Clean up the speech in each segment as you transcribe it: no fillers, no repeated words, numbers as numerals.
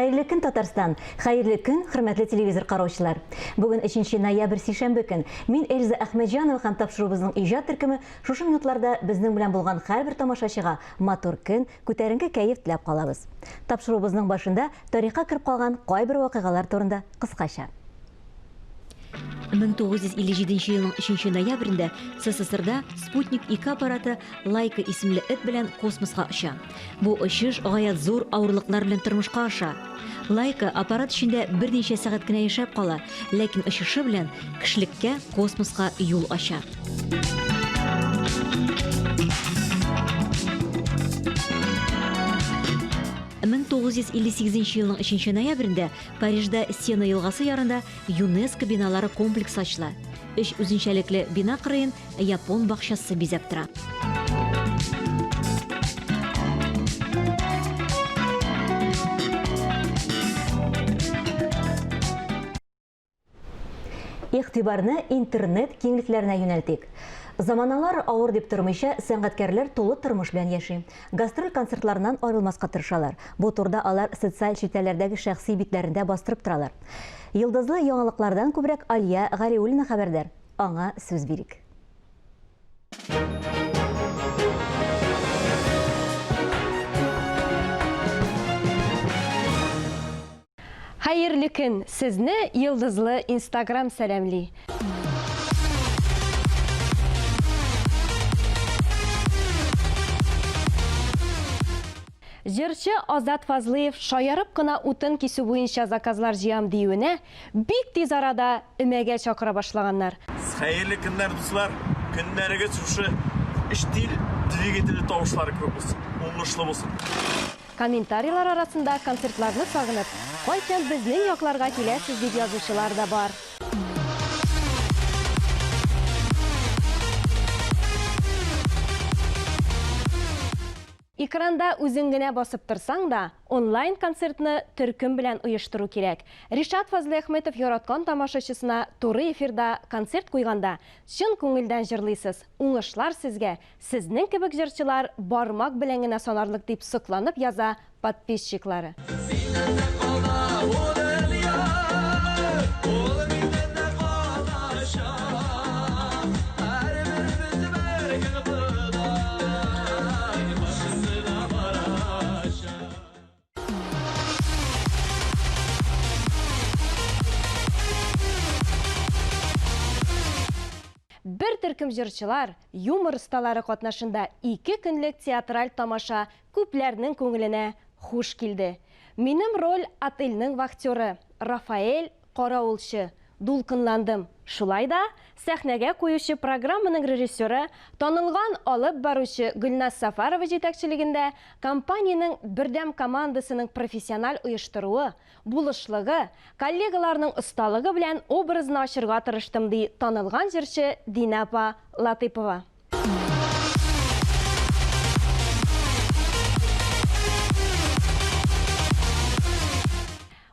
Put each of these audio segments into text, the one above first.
Хәерле көн, Татарстан! Хәерле көн, хөрмәтле телевизор караучылар! Бүген 3 ноябрь сишәмбе көн. Мин Эльза Әхмәтҗанова һәм тапшыруыбызның иҗат төркеме шушы минутларда безнең белән булган һәрбер тамашачыга матур көн, күтәренке кәеф теләп калабыз. Тапшыруыбызның башында тарихка кереп калган кайбер вакыйгалар турында кыскача. 1957 елның 3 ноябрендә СССРда Спутник 2 аппараты Лайка исемле эт белән космоска оча. Бу очыш гаять зур авырлыклар белән тормышка аша. Лайка аппарат эчендә берничә сәгать кенә яшәп кала, ләкин очышы белән кешелеккә космоска юл ача. 1958 елның 3 ноябрендә Парижда Сена елгасы ярында ЮНЕСКО биналары комплексы ачыла. Өч үзенчәлекле бина кырыен япон бакчасы бизәп тора. Игътибарны интернет киңлекләренә юнәлтик. Заманалар авыр дип тормыйча, сәнгатькәрләр тулы тормыш белән яши. Гастроль концертларыннан аерылмаска тырышалар. Бу турыда алар социаль челтәрләрдәге шәхси битләрендә бастырып торалар. Йолдызлы яңалыклардан күбрәк Алия Галиуллина хәбәрдар. Аңа сүз бирик. Хәерле көн! Сезне Йолдызлы Инстаграм сәламли! Җырчы Азат Фазлыев шаярып кына утын кисү буенча заказлар җыям диюенә, бик тиз арада өмәгә чакыра башлаганнар. Хәерле көннәр, дуслар! Көннәрегез шушы штиль двигателе тавышлары кебек булсын, уңышлы булсын! Комментарийлар арасында концертларны сагынып, кайчан безнең якларга киләсез дип язучылар да бар. Экранда үзең генә басып торсаң да, онлайн концертны төркем белән оештыру кирәк. Ришат Фазлыәхмәтов яраткан тамашачысына туры эфирда концерт куйганда, чын күңелдән җырлыйсыз, уңышлар сезгә, Сезнең кебек җырчылар бармак белән генә санарлык дип сокланып яза подписчиклары. Синнән дә кала бу дөнья, Ул миннән дә калачак. Һәрбер без бер көн Ходай каршысына барачак. Бер төркем җырчылар, юмор осталары катнашында ике көнлек театраль тамаша күпләрнең күңеленә хуш килде. Минем роль отельнең вахтеры, Рафаэль, каравылчы. Дулкынландым. Шулай да, сәхнәгә куючы программаның режиссеры, танылган алып баручы Гөлназ Сафарова җитәкчелегендә компаниянең бердәм командасының профессиональ оештыруы, булышлыгы, коллегаларның осталыгы белән образны ачырга тырыштым, ди танылган җырчы Динә апа Латыйпова.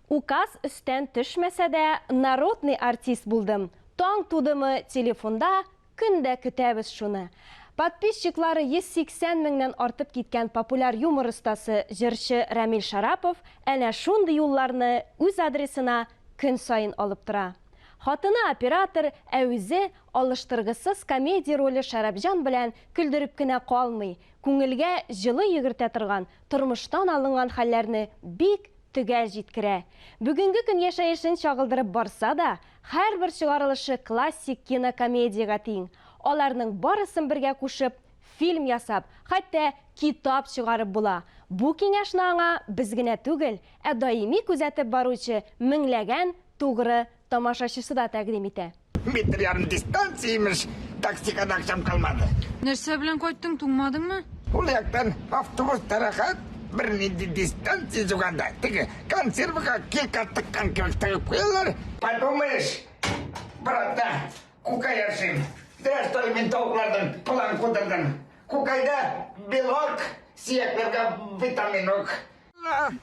Указ өстән төшмәсә дә, народный артист булдым. Таң тудымы, телефонда көн дә көтәбез шуны. Подписчиклары 180 меңнән артып киткән популяр юмор остасы, җырчы Рәмил Шарапов әнә шундый юлларны үз адресына көн саен алып тора. Хатыны оператор, ә үзе алыштыргысыз комедия роле Шәрапҗан белән көлдереп кенә калмый, күңелгә җылы йөгертә торган, тормыштан алынган хәлләрне бик төгәл җиткерә. Бүгенге көн яшәешен чагылдырып барса да, һәрбер чыгарылышы классик кинокомедиягә тиң. Аларның барысын бергә кушып, фильм ясап, хәтта китап чыгарып була. Бу киңәшне аңа без генә түгел, ә даими күзәтеп баручы меңләгән тугры тамашачысы да тәкъдим итә. Метр ярым дистанция, имеш, таксига да акчам калмады. Нәрсә белән кайттың, туңмадыңмы? Ул яктан автобуста рәхәт, бернинди дистанция юк анда. Теге консервага килька тыккан кебек тыгып куялар. Подумаешь, брат, да, күкәй ашыйм. Дә, мин тавыклардан план кудырдым. Күкәйдә белок, сөякләргә витаминок.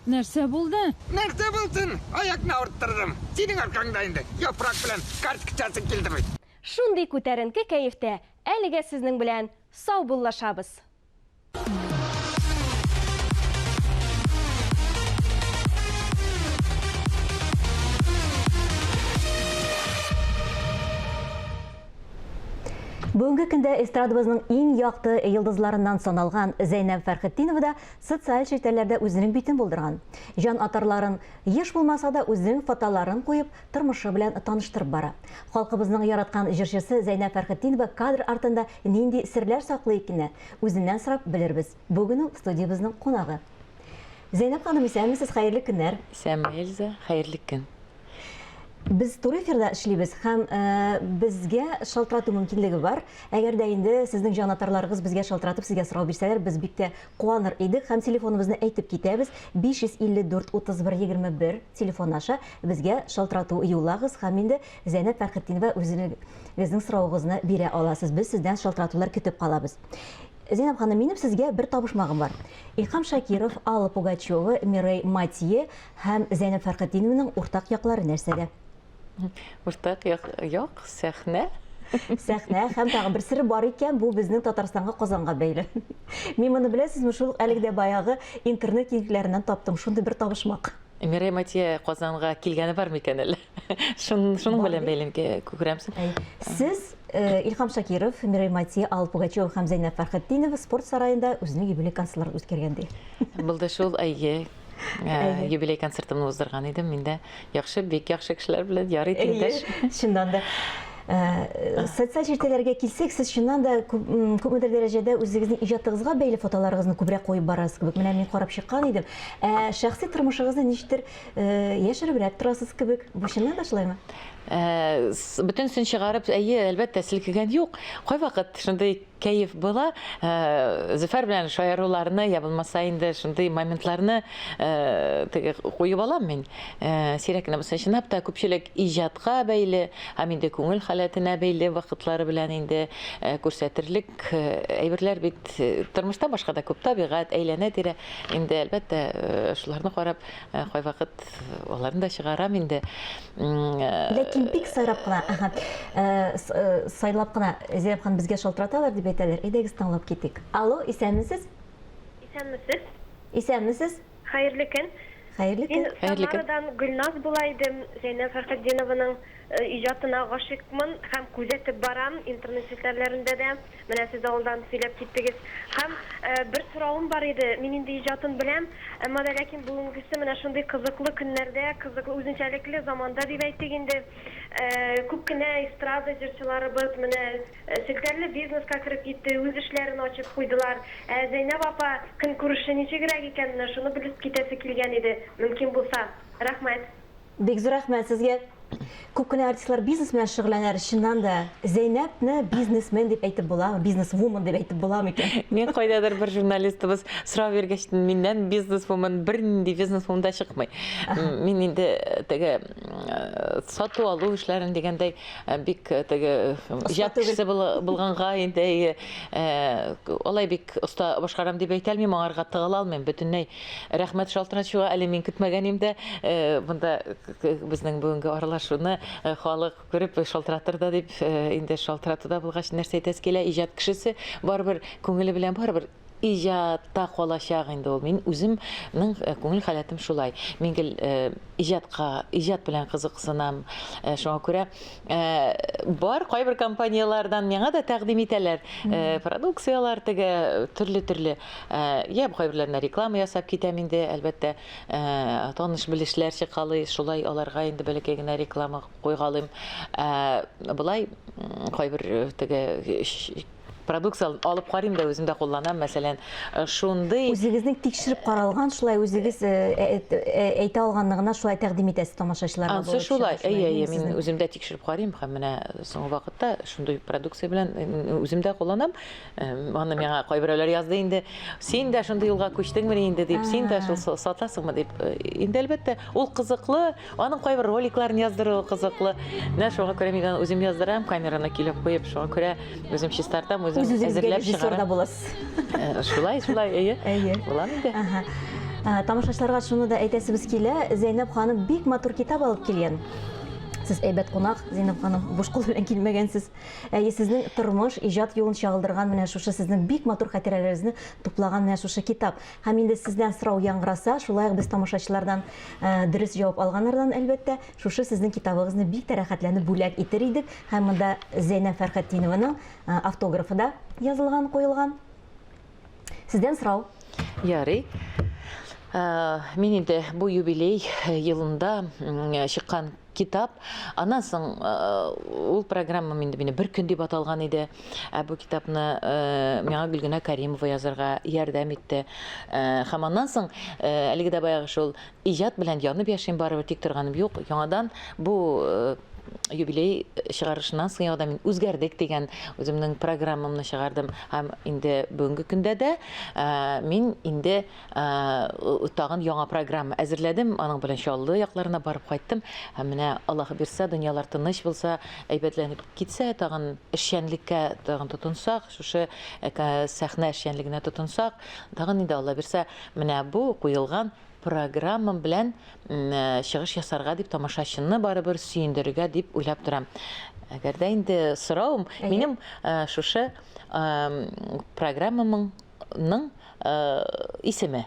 Нәрсә булды? Нәрсә булсын, аякны авырттырдым. Синең аркаңда инде, яфрак белән карточкасы килде бит. Шундый күтәренке кәефтә әлегә сезнең белән саубуллашабыз. Бүгенге көндә эстрадабызның иң якты йолдызларыннан саналган Зәйнәб Фәрхетдинова да социаль челтәрләрдә үзенең битен булдырган. Җан атарларын еш булмаса да үзенең фотоларын куеп, тормышы белән таныштырып бара. Халкыбызның яраткан җырчысы Зәйнәб Фәрхетдинова кадр артында нинди серләр саклый икән, үзеннән сорап белербез. Бүген ул студиябезнең кунагы. Зәйнәб ханым, исәнмесез, хәерле көннәр. Исәнме, Эльза, хәерле көн. Без туры эфирда эшлибез һәм э, безгә шалтырату мөмкинлеге бар. Әгәр дә инде сезнең җанатарларыгыз безгә шалтыратып сезгә сорау бирсәләр, без бик тә куаныр идек һәм телефоныбызны әйтеп китәбез. 554 31 21 телефон аша безгә шалтырату юллагыз һәм инде Зәйнәб Фәрхетдинова үзегезнең соравыгызны бирә аласыз. Без сездән шалтыратулар көтеп калабыз. Зәйнәб ханым, минем сезгә бер табышмагым бар. Илһам Шакиров, Алла Пугачева, Мирей Матье Һәм Зәйнәб Фәрхетдинованың уртак яклары нәрсәдә? Уртак як, як сәхнә. Сәхнә һәм тагын бер сере бар икән, бу безнең Татарстанга, Казанга бәйле. Мин моны беләсезме, шул ук әлеге дә баягы интернет киңлекләреннән таптым, шундый бер табышмак. Мирей Матье Казанга килгәне бар микән әллә? Шун, шуның белән бәйле күрәмсең? Сез э, Илһам Шакиров, Мирей Матье, Алла Пугачева һәм Зәйнәб Фәрхетдинова спорт сараенда үзенең юбилей концертларын үткәргән ди. Булды шул, әйе. Э, юбилей концертымны уздырган идем мин дә. Яхшы, бик яхшы кешеләр белән ярый тиңдәш. Чыннан да. Э, социаль челтәрләргә килсәк, сез чыннан да күпмедер дәрәҗәдә үзегезнең иҗатыгызга бәйле фотоларыгызны күбрәк куеп барасыз кебек. Менә мин карап чыккан идем. Ә шәхси тормышыгызны ничектер э, яшеребрәк торасыз кебек. Бу чыннан да шулаймы? Бөтенесен чыгарып, әйе, әлбәттә, селкегән юк. Кайвакыт шундый Кәеф була. Зөфәр белән шаяруларны, я булмаса инде шундый моментларны теге куеп алам мин. Сирәк кенә булса, чынлап та күпчелек иҗатка бәйле һәм инде күңел халәтенә бәйле вакытлары белән инде күрсәтерлек әйберләр бит тормышта башка да күп табигать, әйләнә-тирә. Инде, әлбәттә, шуларны карап, кайвакыт аларны да чыгарам инде. Ләкин бик сайрап кына, ага, э, э, сайлап кына Зәйнәб ханым безгә шалтыраталар дип әйтәләр. Әйдәгез тыңлап китик. Алло, исәнмесез? Исәнмесез. Исәнмесез. Хәерле көн. Хәерле көн. Мин Самарадан Гөлназ була идем. Зәйнәб Фәрхетдинованың э, иҗатына гашыйкмын һәм күзәтеп барам интернет челтәрләрендә дә. Менә сез алдан сөйләп киттегез. Һәм бер соравым бар иде. Мин инде иҗатын беләм, әмма дә ләкин бүгенгесе менә шундый кызыклы көннәрдә, кызыклы, үзенчәлекле заманда дип әйтик инде, күп кенә эстрада җырчыларыбыз менә челтәрле бизнеска кереп китте, үз эшләрен ачып куйдылар. Ә Зәйнәб апа көнкүреше ничегрәк икән, менә шуны белеп китәсе килгән иде, мөмкин булса. Рәхмәт. Бик зур рәхмәт сезгә. Күп кенә артистлар бизнес белән шөгыльләнәләр. Чыннан да, Зәйнәпне бизнесмен дип әйтеп буламы, бизнес-вумен дип әйтеп буламы икән? Мин кайдадыр бер журналистыбыз сорау биргәч, миннән бизнес-вумен, бернинди бизнес-вумен да чыкмый. Мин инде теге сату-алу эшләрен дигәндәй бик теге иҗат кешесе булганга инде алай бик оста башкарам дип әйтә алмыйм, аңарга тыгыла алмыйм бөтенләй. Рәхмәт шалтыратучыга, әле мин көтмәгән идем дә, монда безнең бүгенге аралашуны халык күреп шалтыратыр да дип, инде шалтырату да булгач, нәрсә әйтәсе килә, иҗат кешесе барыбер күңеле белән барыбер иҗатта калачак инде ул. Мин үземнең күңел халәтем шулай. Мин гел иҗатка, иҗат белән кызыксынам. Шуңа күрә бар кайбер компанияләрдән миңа да тәкъдим итәләр продукцияләр теге төрле-төрле. Я кайберләренә реклама ясап китәм инде, әлбәттә, таныш-белешләр чыкалый, шулай аларга инде бәләкәй генә реклама куйгалыйм. Болай кайбер теге продукция алып карыйм да үзем дә кулланам, мәсәлән, шундый Үзегезнең тикшереп каралган, шулай үзегез әйтә алганны гына шулай тәкъдим итәсез тамашачыларга. Ансы шулай, әйе, әйе, мин үзем дә тикшереп карыйм һәм менә соңгы вакытта шундый продукция белән үзем дә кулланам. Аны миңа кайберәүләр язды инде, син дә шундый юлга күчтеңмени инде дип, син дә шул сатасыңмы дип. Инде әлбәттә, ул кызыклы, аның кайбер роликларын яздыру кызыклы. Менә шуңа күрә мин аны үзем яздырам, камераны килеп куеп, шуңа күрә үзем чистартам, үзем әзерләп чыгарам. да буласыз. Шулай, шулай, әйе. Әйе. Булам инде. Ага. Тамашачыларга шуны да әйтәсебез килә, Зәйнәб ханым бик матур китап алып килгән. Сез әйбәт кунак, Зәйнәб ханым, буш кул белән килмәгәнсез. Әйе, сезнең тормыш, иҗат юлын чагылдырган менә шушы сезнең бик матур хатирәләрегезне туплаган менә шушы китап. Һәм инде сездән сорау яңгыраса, шулай ук без тамашачылардан э, дөрес җавап алганнардан, әлбәттә, шушы сезнең китабыгызны бик тә рәхәтләнеп бүләк итер идек. Һәм монда Зәйнәб Фәрхетдинованың э, автографы да язылган, куелган. Сездән сорау. Ярый. Э, мин инде бу юбилей елында чыккан китап. Аннан соң э, ул программам инде мине бер көн дип аталган иде. Ә бу китапны э, миңа Гөлгенә Каримова язарга ярдәм итте. Һәм аннан соң әлеге дә баягы шул Иҗат белән янып яшим, барыбер тик торганым юк. Яңадан бу юбилей чыгарышыннан соң яңадан мин Үзгәрдек дигән үземнең программамны чыгардым. Һәм инде бүгенге көндә дә мин инде тагын яңа программа әзерләдем. Аның белән Чаллы якларына барып кайттым. Һәм менә Аллаһы бирсә, дөньялар тыныч булса, әйбәтләнеп китсә, тагын эшчәнлеккә тагын тотынсак, шушы сәхнә эшчәнлегенә тотынсак, тагын инде Алла бирсә, менә бу куелган программам белән чыгыш ясарга дип, тамашачыны барыбер сөендерергә дип уйлап торам. Әгәр дә инде соравым, минем шушы программамның исеме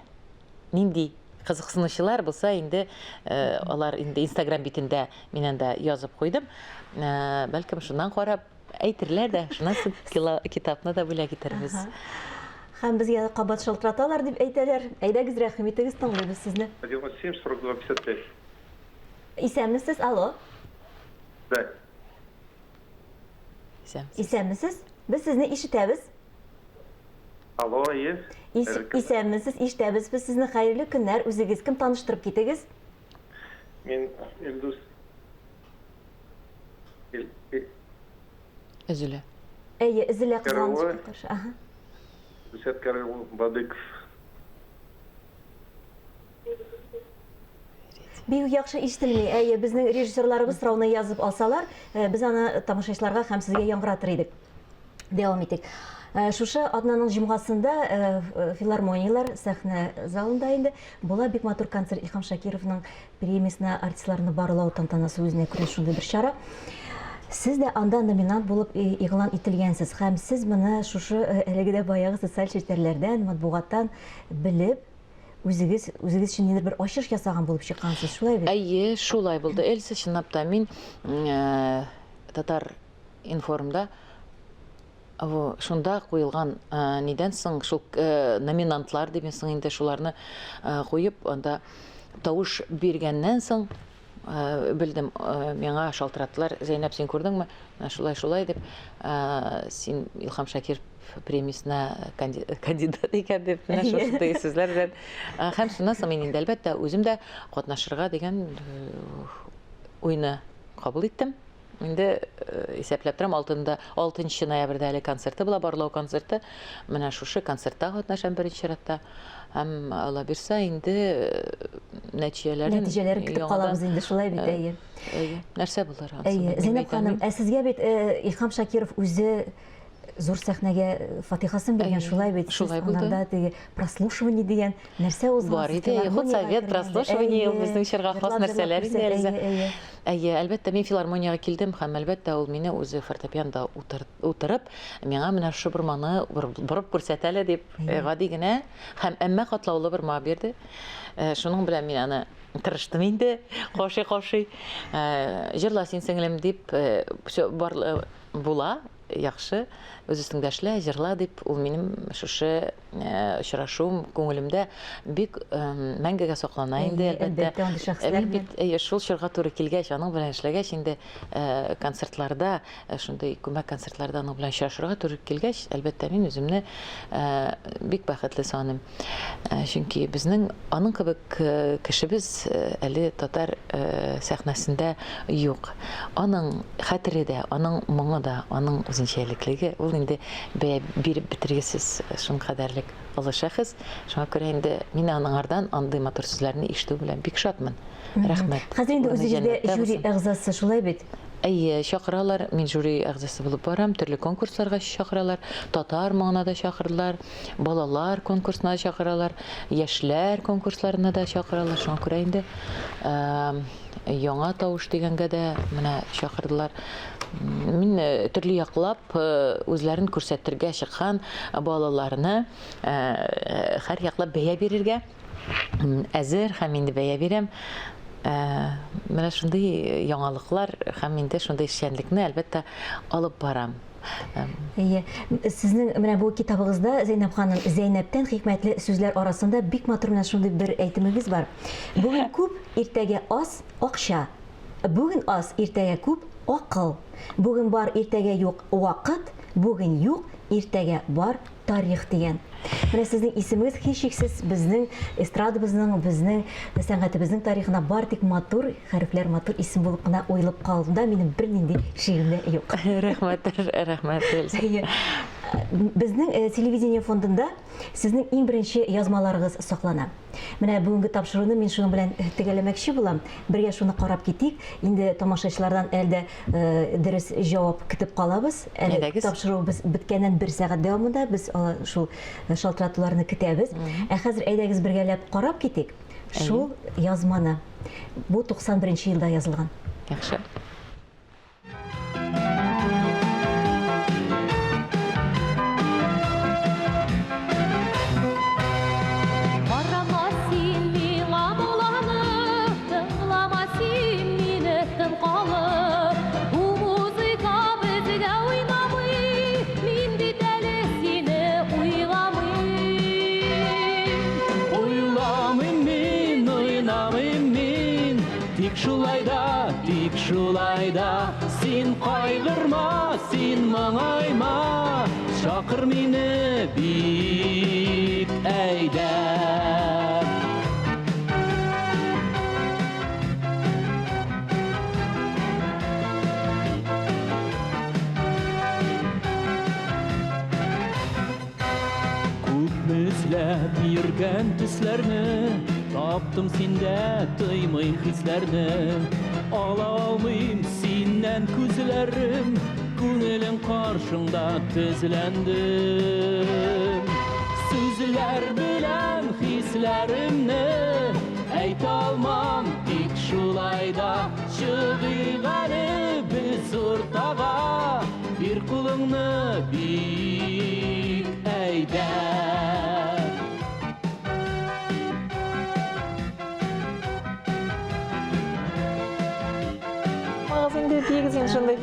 нинди? Кызыксынучылар булса инде, алар инде Инстаграм битендә мин анда язып куйдым. Бәлкем шуннан карап Әйтерләр дә, шуннан соң китапны да бүләк итәрбез. Һәм безгә кабат шалтыраталар дип әйтәләр. Әйдәгез, рәхим итегез, тыңлыйбыз сезне. 97 42 55. Исәнмесез, алло. Да. Исәнмесез. Исәнмесез. Без сезне ишетәбез. Алло, әйе. Исәнмесез, ишетәбез без сезне. Хәерле көннәр. Үзегез кем таныштырып китегез? Мин Илдус. Өзелә. Әйе, өзелә кызганычка каршы. Ага. Ришат Караулов, Бадыков. Бик яхшы ишетелми. Әйе, безнең режиссерларыбыз сорауны язып алсалар, э, без аны тамашачыларга һәм сезгә яңгыратыр идек. Дәвам итик. Э, шушы атнаның җомгасында э, э, филармонияләр сәхнә залында инде була бик матур концерт Илһам Шакировның премиясенә артистларны барлау тантанасы үзенә күрә шундый бер чара. Сез дә анда номинант булып игълан ителгәнсез һәм сез моны шушы әлеге дә баягы социаль челтәрләрдән, матбугаттан белеп, үзегез үзегез өчен ниндидер бер ачыш ясаган булып чыккансыз, шулай бит? Әйе, шулай булды. Эльза, чынлап та мин татар информда шунда куелган нидән соң шул номинантлар дип соң инде шуларны куеп анда тавыш биргәннән соң белдем миңа шалтыраттылар Зәйнәп син күрдеңме шулай шулай дип син Илһам Шакир премиясенә кандидат икән дип менә шушындый сүзләр белән һәм шуннан соң мин инде әлбәттә үзем дә катнашырга дигән уйны кабул иттем Инде э, исәпләп торам, алтында, 6 ноябрьдә әле концерты була, барлау концерты. Менә шушы концертта катнашам беренче чиратта. Һәм Алла бирсә, инде э, нәтиҗәләрен Нәтиҗәләрен көтеп калабыз инде, шулай бит, э, әйе. Әйе. Нәрсә булыр анысы? Әйе, Зәйнәб ханым, ә сезгә бит Илһам Шакиров үзе зур сәхнәгә фатихасын биргән, шулай бит? Шулай булды. Анарда теге прослушивание дигән нәрсә узган. Бар иде, худсовет, прослушивание, ул безнең чорга хас нәрсәләр инде, Эльза. Әйе, әлбәттә, мин филармониягә килдем һәм, әлбәттә, ул мине үзе фортепианда утырып, миңа менә шушы борманы борып күрсәт әле дип, гади генә һәм әмма катлаулы борма бирде. Шуның белән мин аны тырыштым инде, каушый-каушый. Җырла син, сеңлем, дип, всё, бар була, яхшы, үз өстеңдә эшлә, җырла дип, ул минем шушы очрашуым күңелемдә бик мәңгегә саклана инде, әлбәттә. Әлбәттә, андый шәхесләр Мин бит, әйе, шул чорга туры килгәч, аның белән эшләгәч инде концертларда, шундый күмәк концертларда аның белән очрашырга туры килгәч, әлбәттә, мин үземне бик бәхетле саныйм. Чөнки безнең аның кебек кешебез әле татар сәхнәсендә юк. Аның хәтере дә, аның моңы да, аның үзенчәлеклеге, ул инде бәя биреп бетергесез шулкадәрлек олы шәхес. Шуңа күрә инде мин аңардан андый матур сүзләрне ишетү белән бик шатмын. Рәхмәт. Хәзер инде үзегез дә жюри әгъзасы, шулай бит? Әйе, чакыралар. Мин жюри әгъзасы булып барам. Төрле конкурсларга чакыралар. Татар моңына да чакырдылар, балалар конкурсына да чакыралар, яшьләр конкурсларына да чакыралар. Шуңа күрә инде яңа тавыш дигәнгә дә менә чакырдылар. Мин төрле яклап үзләрен күрсәтергә чыккан балаларны һәр яклап бәя бирергә әзер һәм инде бәя бирәм. Менә шундый яңалыклар һәм инде шундый эшчәнлекне, әлбәттә, алып барам. Әйе. Сезнең менә бу китабыгызда, Зәйнәб ханым, Зәйнәптән хикмәтле сүзләр арасында бик матур менә шундый бер әйтемегез бар. Бүген күп, иртәгә аз, акча. Бүген аз, иртәгә күп, акыл. Бүген бар, иртәгә юк, вакыт. Бүген юк, иртәгә бар, тарих дигән. Менә сезнең исемегез һичшиксез безнең эстрадабызның, безнең сәнгатебезнең тарихына бар тик матур хәрефләр, матур исем булып кына уелып калды. Минем бернинди шигем дә юк. Рәхмәт, рәхмәт, Эльза. Безнең э, телевидение фондында сезнең иң беренче язмаларыгыз саклана. Менә бүгенге тапшыруны мин шуның белән төгәлләмәкче булам. Бергә шуны карап китик. Инде тамашачылардан әле дә э, дөрес җавап көтеп калабыз. Әле Әйдәгез. тапшыруыбыз беткәннән бер сәгать дәвамында без шул шалтыратуларны көтәбез. Ә хәзер әйдәгез бергәләп карап китик шул язманы. Бу 91 елда язылган. Яхшы. Карама син миңа моңланып, тыңлама син мине тын калып. Бу музыка безгә уйнамый, мин бит әле сине уйламыйм. Уйламыйм мин, уйнамыйм мин, Тик шулай да, тик шулай да, син кайгырма, син моңайма, чакыр мине бик әйдә. Күпме эзләп йөргән төсләрне, Таптым синдә, тоймыйм хисләрне. Ала алмыйм синнән күзләрем, Күңелем каршыңда тезләндем. Сүзләр белән хисләремне Әйтә алмам, тик шулай да Чыгыйк әле без уртага. Бир кулыңны, бик әйдә. Магыз инде тигез инде шундый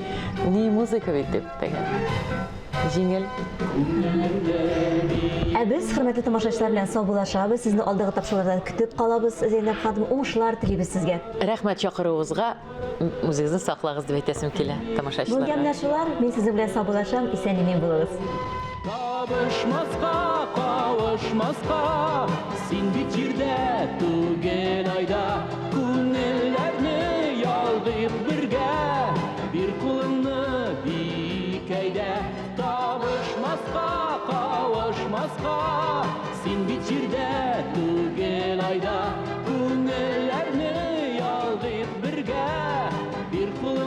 ни музыка бит дип теге. Җиңел. Ә без хөрмәтле тамашачылар белән саубуллашабыз. Сезне алдагы тапшыруларда көтеп калабыз, Зәйнәб ханым. Уңышлар телибез сезгә. Рәхмәт чакыруыгызга. Үзегезне саклагыз дип әйтәсем килә тамашачыларга. Бүген менә шулар. Мин сезнең белән саубуллашам. Исән-имин булыгыз. Табышмаска, кавышмаска, син бит җирдә түгел айда. Күңелләрне ялгыйк бергә, бир кулыңны бик әйдә. Табышмаска, кавышмаска, син бит җирдә түгел айда. Күңелләрне ялгыйк бергә, бир кулыңны.